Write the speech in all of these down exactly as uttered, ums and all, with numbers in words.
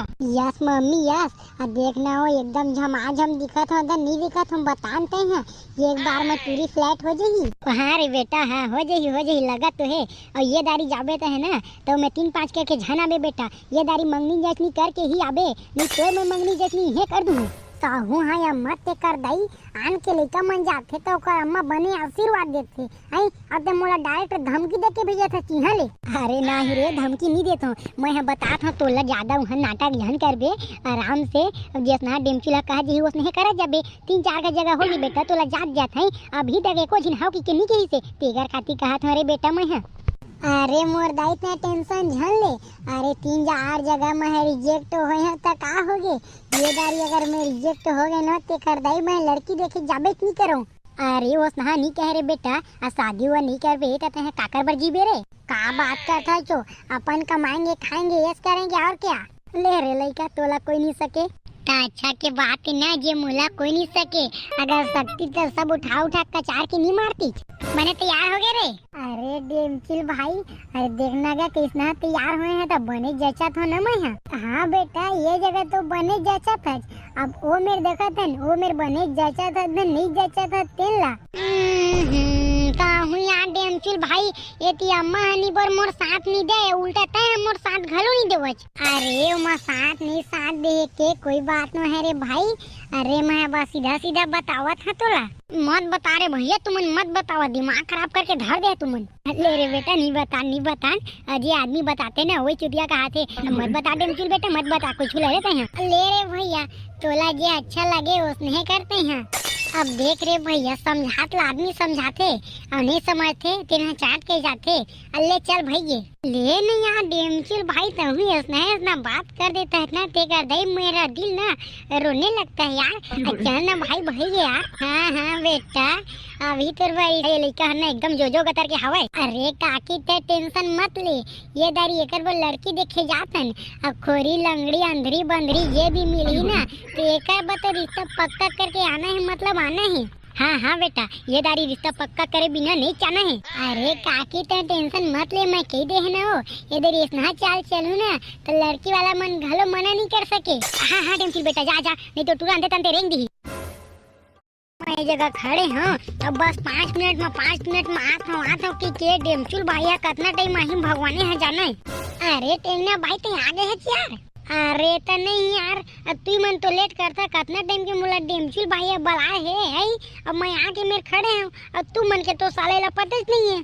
Yes mummy, yes. अब देखना हो, एकदम झमाझम दिखत हो, अगर नहीं दिखत हो, बतान ते हैं, एक बार में टूरी फ्लैट हो जाही। हाँ रे बेटा, हाँ, हो जाही, हो जाही, लगत तो है। और ये दारी जाबे तो है ना, तो मैं तीन पाँच करके झन आबे बेटा, ये दारी मंगनी जैसनी करके ही आबे, नहीं तो मैं मंगनी जैसनी हे कर दूँ। कहूँ हाँ या मत ते कर दाई, आन के लइका मन जाथे तो ओकर अम्मा बने आशीर्वाद देथे। आई, अब ते मोला डायरेक्ट धमकी दे के भेजत हे चिन्हा ले। अरे नाही रे, धमकी नहीं देत हूँ, मैं ह बतात हूँ तोला, ज्यादा उहाँ नाटक झन करबे, आराम से। अब जैसना डेमचुला कहा जी, ओसने करा जाबे। तीन चार का जगह होगी बेटा, तोला जात जात है, अभी तक एको झिन हाव कि के नहीं कही से, तेकर खातिर कहत हूँ रे बेटा मैं ह। अरे मोर दाई, इतना टेंशन झन ले। अरे तीन चार जगह मैं रिजेक्ट होए हूँ त का हो गे? ये बारी अगर मैं रिजेक्ट हो गए ना, तेकर दाई मैं लड़की देखे जाबे नहीं करूँ। अरे ओसना नहीं कहे रे बेटा, आ शादी वो नहीं करबे त तैं काकर बर जीबे रे? का बात करत है चो, अपन कमाएंगे, खाएंगे, ऐश करेंगे, और क्या। ले रे लइका, तोला कोई नहीं सके। त अच्छा के बात है ना, जे मोला कोई नहीं सके, अगर सकती त सब उठा उठा कचार के नहीं मारती। बने तैयार हो गए रे। अरे डेमचिल भाई, अरे देखना गा किसना तैयार होए हैं, त बने जचत हो ना मैं ह। हाँ बेटा, ये जगह तो बने जचत है। अब ओ मेर देखत हन, ओ मेर बने जचत हन, नहीं जचत हन, तेन ला। हम्म, कहूँ यार डेमचुल भाई, ये ती अम्मा हनी बर मोर साथ नहीं दे, उल्टा तय मोर साथ घलो नहीं देवच। अरे ओमा साथ नहीं साथ दे के कोई बात न है रे भाई। अरे मैं बस सीधा सीधा बतावत है तोला। मत बता रे भैया, तुमन मत बतावा, दिमाग खराब करके धर दे तुमन। ले रे बेटा, नहीं बता, नहीं बता। अजी आदमी बताते ना, वही चुतिया कहा थे, मत बता डेमचुल बेटा, मत बता, कुछ ले लेते हैं। ले रे भैया, तोला जे अच्छा लगे ओसने करते हैं। अब देख रे भैया, समझात ला आदमी समझाथे, और नहीं समझथे तेन चाट के जाथे। अल्ले चल भैये। ले नहीं यार डेमचुल भाई, तभी ऐसना ऐसना बात कर देता है ना, तेकर दई मेरा दिल ना रोने लगता है यार। चल ना भाई, भैये यार। हाँ हाँ बेटा, अभी तोर बारी है, लइका हर ना एकदम जोजो गतर के हवय। अरे काकी ते टेंशन मत ले, ये दारी एकर बर लड़की देखे जात हन। अब खोरी लंगड़ी अंधरी बंधरी जे भी मिलही ना, तो एकर बर तो रिश्ता पक्का करके आना है, मतलब आना है। हाँ हाँ बेटा, ये दारी रिश्ता पक्का करे बिना नहीं जाना है। अरे काकी ते टेंशन मत ले, मैं कही दे है ना हो, ये दारी ऐसना चाल चलू ना, तो लड़की वाला मन घलो मना नहीं कर सके। हाँ हाँ डेमचुल बेटा, जा जा, नहीं तो टूरा अंधे तंते रेंग दी। मैं ये जगह खड़े हूँ, अब बस पाँच मिनट में, पाँच मिनट में आत हूँ, आत हूँ कि के डेमचुल भाई ह कतना टाइम आही भगवाने ह जाने। अरे टेंगना भाई, ते आ गए है यार। अरे त नहीं यार, अब तू मन तो लेट करता, कतना टाइम के मोला डेमचुल भाई ह बलाए है, आई? अब मैं आके मेर खड़े हूँ, अब तू मन के तो साले ला पता ही नहीं है।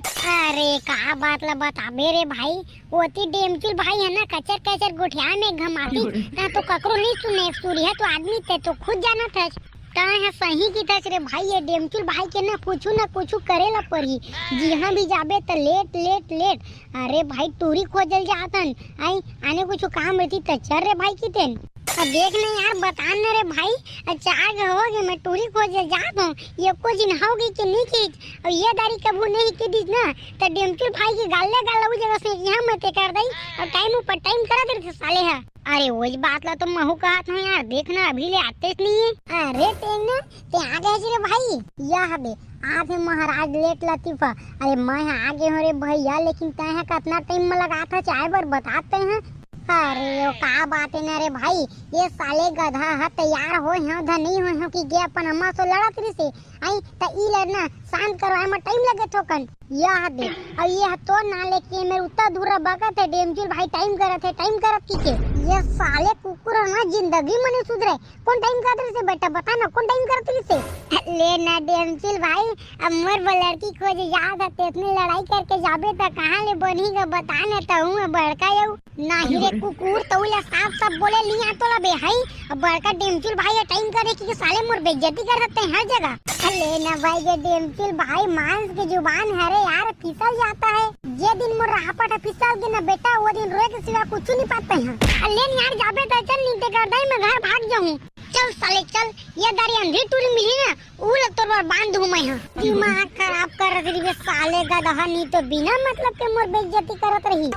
अरे का बात ला बताबे रे भाई, ओती डेमचुल भाई है ना, कचर कचर गोठिया में घमाती, ना तो ककरो नहीं सुने, सूर्य तो आदमी ते तो खुद जानत है। तैं ह सही किथस रे भाई, ये डेमचुल भाई के ना कुछु ना कुछु करे ला पड़ही। जिहाँ भी जाबे त लेट, लेट, लेट। अरे भाई, टूरी खोजल जात हन। आई, आने कुछु काम रहती त चल रे भाई कितेन। अब देख ना यार, बता ना रे भाई, अब चार घ हो गए, मैं टूरी खोजे जात हूँ, ये कुछ दिन हो गई कि नहीं की, और ये दारी कभू नहीं की दीस ना, त डेमचुल भाई की गाले गाल उ जगह से यहाँ मत कर दई, और टाइम ऊपर टाइम करत रहिथे साले ह। अरे, ओज बात ला तो महू कहत हूँ यार, देख ना, अभी ले आतेच नहीं है। अरे, तेन ना, ते आ गए रे भाई, या हबे, आज है महाराज लेट लतीफा। अरे, मैं आ गए हूँ रे भैया, लेकिन तै है कितना टाइम में लगा था चाय बर, बताते हैं। अरे, वो का बात है ना रे भाई, ये साले गधा ह तैयार होए हो ध नहीं होए हो कि गे अपन अम्मा से लड़त रही से, आई त ई लड़ना शांत करवाए में टाइम लगे थोकन। यह दे, और ये ह तो ना लेके मेरे उत्ता दूर बकत है, डेमचुल भाई टाइम करत है, टाइम करत की के। ये साले कुकुर ह ना जिंदगी में नहीं सुधरे। कौन टाइम करत रही से बेटा, बता ना, कौन टाइम करत रही से? ले ना डेमचुल भाई, अब मोर बर लड़की खोजे जात है, ते इतनी लड़ाई करके जाबे त कहाँ ले बनही गा, बता ना, तहूँ बड़का यऊ। नाही रे कुकुर, तहूँ ला साफ साफ बोले लिया तो ला बे हई। अब बड़का डेमचुल भाई है, टाइम करे कि साले मोर बेइज्जती कर सकते हैं हर जगह। अरे ना भाई, ये डेमचुल भाई मांस के जुबान है रे यार, फिसल जाता है। जे दिन मोर राहपट फिसल के ना बेटा, वो दिन रोए के सिवा कुछ नहीं पाते हैं। अरे ले ना यार, जाबे त चल, नहीं ते कर दई मैं घर भाग जाऊँ। चल साले चल, ये दारी अंधी टूरी मिली ना, ऊ ल तोर बर बांध दूँ मैं ह। दिमाग खराब कर रही रे साले गधा, नहीं तो बिना मतलब के मोर बेइज्जती करत रही।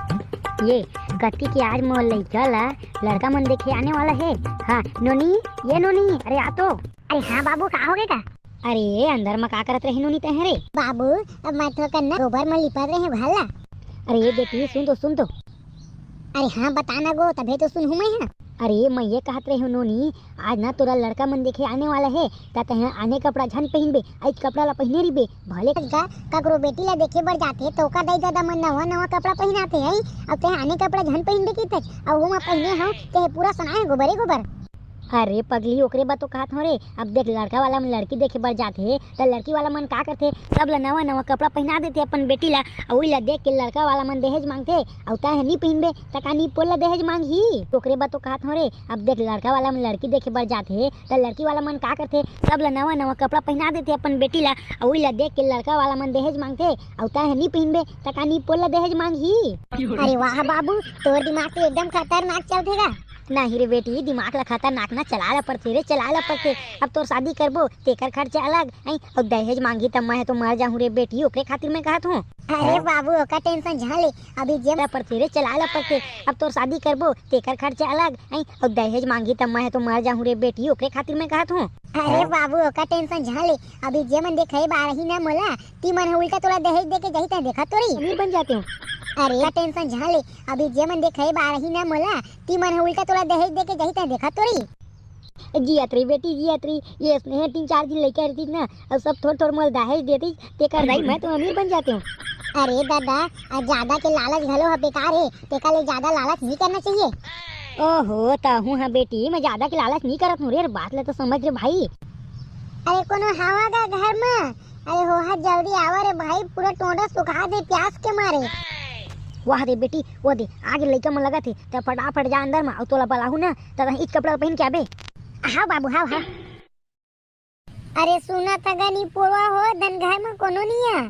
ये कति के आज मोर लइका ला लड़का मन देखे आने वाला है। हाँ नोनी, ये नोनी, अरे आ तो। अरे हाँ बाबू, का हो गए का? अरे अंदर में का करत रही नोनी तैं रे? बाबू, अब मैं तो करना गोबर में लिपत रहे घर ला। अरे ये बेटी सुन तो, सुन तो। अरे हाँ बता ना गो, तभे तो सुनहूँ मैं ह। अरे, मैं ये कहत रहे हूँ नोनी, आज ना तोला लड़का मन देखे आने वाला हे, त तैं आने कपड़ा झन पहिनबे, अइच कपड़ा ला पहिने रहिबे। भले का ककरो बेटी ला देखे बर जाथे, त ओकर दाई ददा मन नवा नवा कपड़ा पहिनाथे, हई? अब तैं आने कपड़ा झन पहिनबे किथच, अउ ओमा पहिने हव, तें पूरा सनाए गोबरे गोबर। अरे पगली, ओकरे बर तो कहत हव रे, अब देख, लड़का वाला मन लड़की देखे बर जाथे, त लड़की वाला मन का करथे, सब ला नवा नवा कपड़ा पहिना देथे अपन बेटी ला, अउ उही ला देख के लड़का वाला मन दहेज मांगथे, अउ तैं ह नी पहिनबे, त का नी पोल ला दहेज मांगही? ओकरे बर तो कहत हव रे, अब देख, लड़का वाला मन लड़की देखे बर जाथे, त लड़की वाला मन का करथे, सब ला नवा नवा कपड़ा पहिना देथे अपन बेटी ला, अउ उही ला देख के लड़का वाला मन दहेज मांगथे, अउ तैं ह नी पहिनबे, त का नी पोल ला दहेज मांगही? अरे वाह बाबू, तोर दिमाग तो एकदम खतरनाक चलथे गा। नहीं रे बेटी, दिमाग ला खतरनाक ना चलाय ला परथे रे, चलाय ला परथे। अब तोर शादी करबो, तेकर खर्चा अलग, अई, अउ दहेज मांगही त मैं तो मर जाहूं रे बेटी, ओकरे खातिर मैं कहत हूं। अरे बाबू, ओकर tension झन ले, अभी जे ला परथे रे, चलाय ला परथे। अब तोर शादी करबो, तेकर खर्चा अलग, अई, अउ दहेज मांगही त मैं तो मर जाहूं रे बेटी, ओकरे खातिर मैं कहत हूं। अरे बाबू, ओकर tension झन ले, अभी जे मन देखे बर आही ना मोला, ती मन ह उल्टा तोला दहेज दे के जाही, तैं देखत तो रही। अमीर बन जाते हो। अरे, ओकर tension झन ले, अभी जे मन देखे बर आही ना मोला, ती मन ह उल्टा तोला दहेज दे के जाही, तैं देखत तो रही। जियत रही बेटी, जियत रही। ये स्नेह तीन चार दिन लइका रहती ना, अब सब थोर थोर मोल दहेज देती, तेकर दाई मैं तो अमीर बन जाते हूँ। अरे दादा, आ ज्यादा के लालच घलो ह बेकार हे, तेकर ले ज्यादा लालच नहीं करना चाहिए। ओहो, तहूँ हा बेटी, मैं ज्यादा के लालच नहीं करत हूँ रे, बात ले तो समझ रे भाई। अरे कोनो हवा गा घर में? अरे होहा जल्दी आवा रे भाई, पूरा टोंडा सुखा दे प्यास के मारे। वाह रे बेटी, वो दे, आगे लइका मन लगत हे, त फटाफट जा अंदर में, अउ तोला बलाहू ना, त इच कपड़ा पहिन के आबे। हाव बाबू, हाव, हाव। अरे सुना त गा नी पोरवा हो, धन घर में कोनो नहीं है।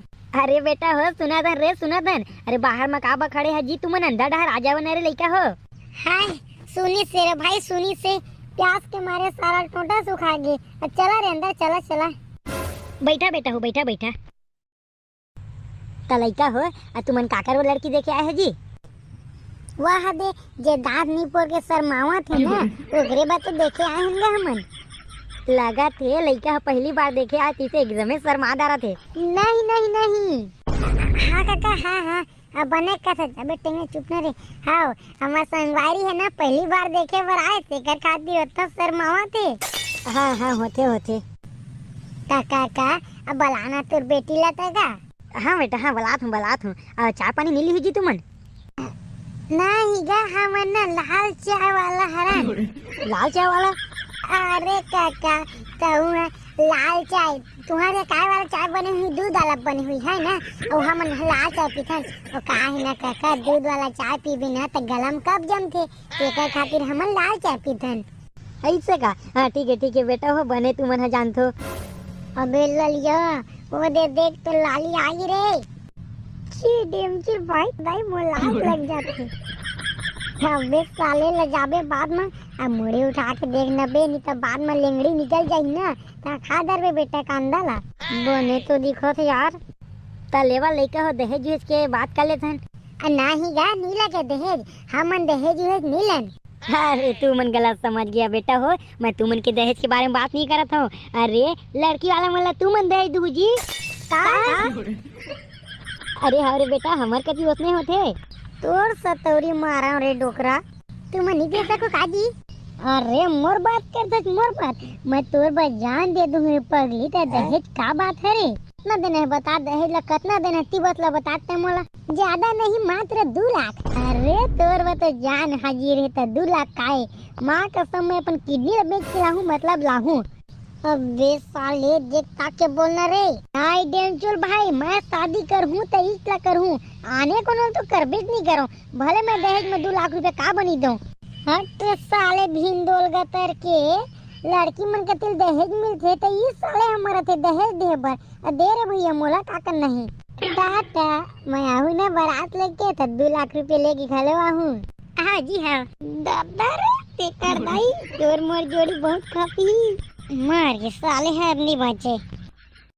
अरे बेटा हो, सुना धन रे, सुना धन। अरे बाहर में का बा खड़े है जी, तुमन अंदर डहर आ जावा ना रे लइका हो। हाय, सुनी से रे भाई, सुनी से, प्यास के मारे सारा टोंटा सुखा गे। अब चला रे अंदर, चला, चला। बैठा बेटा हो, बैठा, बैठा। त लइका हो, आ तुमन काकर वो लड़की देखे आए हो जी? वाह दे, जे दांत नी पोर के शर्मावत हे ना, ओकरे बर तो देखे आए हन गा हमन। लगत हे लइका ह पहली बार देखे आए, तिसे एकदमे शर्मा डारत हे। नहीं, नहीं, नहीं। हाँ काका, हाँ, हाँ, अब बने कथस, अबे टेंगे चुप ना रे। हाव, हमर संगवारी हे ना, पहली बार देखे बर आए, तेकर खातिर ओतना शर्मावत हे। हाँ, हाँ, होथे, होथे। त काका, अब बलाना तोर बेटी ला त का? हाँ बेटा, हाँ, बलात हूँ, बलात हूँ। आ, चाय पानी नी लिही जी तुमन? नहीं गा, हमन ना लाल चाय वाला हरन। लाल चाय वाला? अरे काका, कहूँ है लाल चाय, तुम्हारे काय वाला चाय बने हुई, दूध वाला बने हुई है ना, अउ हमन लाल चाय पीथन। अउ का है ना काका, दूध वाला चाय पीबे ना त गला में कब जमथे, तेकर खातिर हमन लाल चाय पीथन। ऐसे का? हाँ, ठीक है, ठीक है बेटा हो, बने तुमन ह जानथो। अबे ललिया, वो दे देख तो लाली आई रे। छी डेमचुर भाई, भाई मोर लाज लग जाथे। अबे साले ल जाबे बाद में, अब मुड़ी उठा के देख न बे, नहीं तो बाद में लेंगड़ी निकल जाही ना, त खा डरबे बेटा कांदा ला। बने तो दिखत हे यार। त लेवा लइका हो, दहेज उहेज के बात कर लेथन। आ, नाही गा, नी लगे दहेज, हमन दहेज उहेज नी लन। अरे तुमन गलत समझ गया बेटा हो, मैं तुमन के दहेज के बारे में बात नहीं करत हूँ। अरे लड़की वाला मन ला तुमन दहेज दू जी। का? अरे हाँ रे बेटा, हमर कति ओसने होथे। तोर सतौरी मारा रे डोकरा, तुमन नहीं दे सको का जी? अरे मोर बात करथस, मोर बात, मैं तोर बर जान दे दूँ रे पगली, त दहेज का बात है रे? कतना देना है बता, दहेज ला कतना देना है, ती बस ला बता ते मोला। ज्यादा नहीं, मात्र दू लाख। अरे तोर बर तो जान हाजिर है, त दू लाख काहे? माँ कसम, मैं अपन किडनी ला बेच के लाहूँ, मतलब लाहूँ। अबे साले, देख ताक के बोलना रे। नहीं डेमचुल भाई, मैं शादी करहूँ त इच ला करहूँ, आने कोनो तो करबेच नहीं करो। भले मैं दहेज में दू लाख रुपया का बनी दूँ। हट रे साले भींडोल गतर के, लड़की मन के तिल दहेज मिलथे त ई साले हमर थे दहेज दे बर। आ दे रे भैया, मोला का करना हे? टाटा, मैं आहू ना बारात लेके त दू लाख रुपया लेके घलो आहू। हाँ जी हाँ। दादा रे, तेकर दाई, तोर मोर जोड़ी बहुत खपही। मार के साले हर नहीं बाचे।